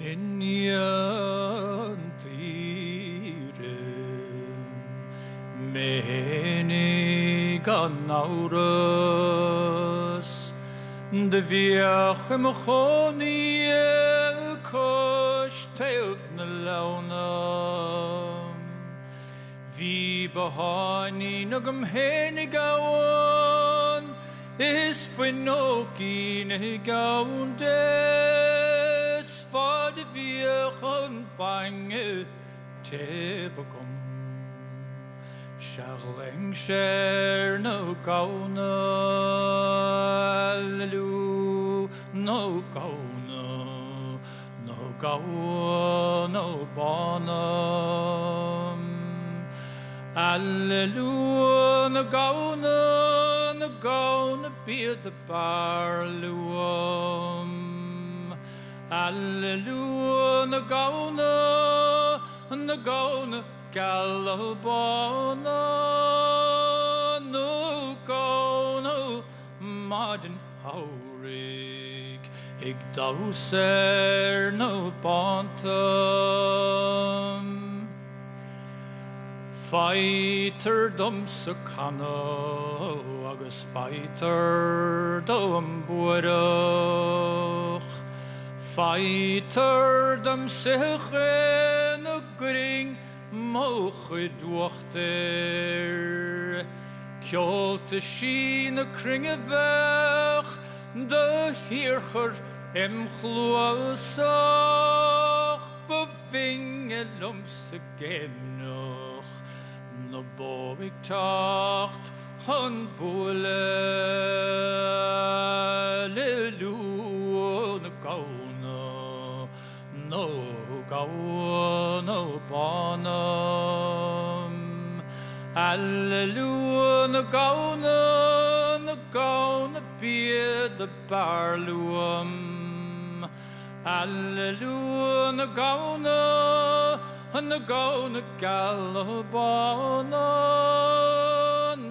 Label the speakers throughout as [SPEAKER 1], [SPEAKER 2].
[SPEAKER 1] I ndiaidh an tsaoire, mé fhéinig gan amhras, do bhíodh i mo chónaí cois taobh na leamhna. Bhí botháinín agam fhéinig ann is fuinneoigín i gceann de 's fad a bhíodh an bainne tiubh agam 'sea ghlaoinnse ar na gamhna, Aililiú na gamhna. Na gamhna bána. Aililiú na gamhna, na gamhna b'iad a b'fhearr liom. Aililiú na gamhna, na gamhna geala bána, na gamhna maidin shamhraidh ag damhsa ar na bánta. Faightear domsa canna agus faightear dom buaidhreach, faightear dom soitheach ina gcuirfinn mo chuid uachtair. Ceolta sí na crainn a bheadh de shíorchur im chluasa ach ba bhinne liomsa géimneach na bó ag teacht chun buaile. Aililiú na gamhna. Na gamhna bána. Aililiú na gamhna, na gamhna b'iad a b'fhearr liom. Aililiú na gamhna, na gamhna geala bána,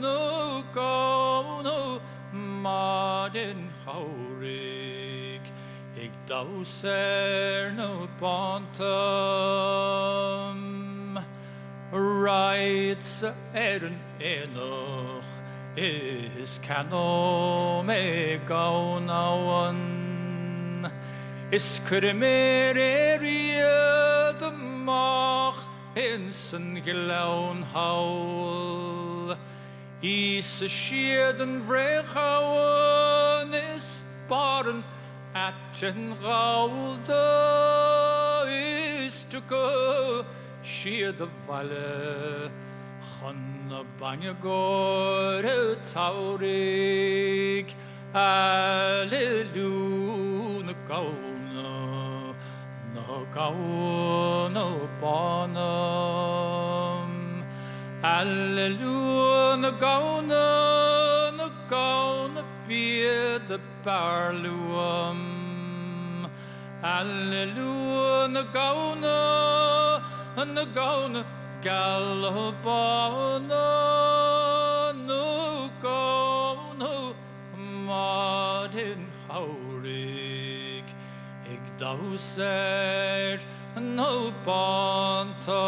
[SPEAKER 1] na gamhna maidin shamhraidh. Ag damhsa ar na bánta. Raghadsa ar an aonach is ceannóidh mé gamhain ann. Is cuirfidh mé ar féar iad amach ins an ghleann thall. Íosfaidh siad an bhfraoch ann is barr an aitinn ghallda is tiocfaidh siad abhaile chun na bainne i gcomhair an tsamhraidh. Aililiú na gamhna, na gamhna bána. Aililiú na gamhna, na gamhna b'iad a b'fhearr liom. Aililiú na gamhna, na gamhna geala bána, na gamhna maidin shamhraidh ag damhsa ar na bánta.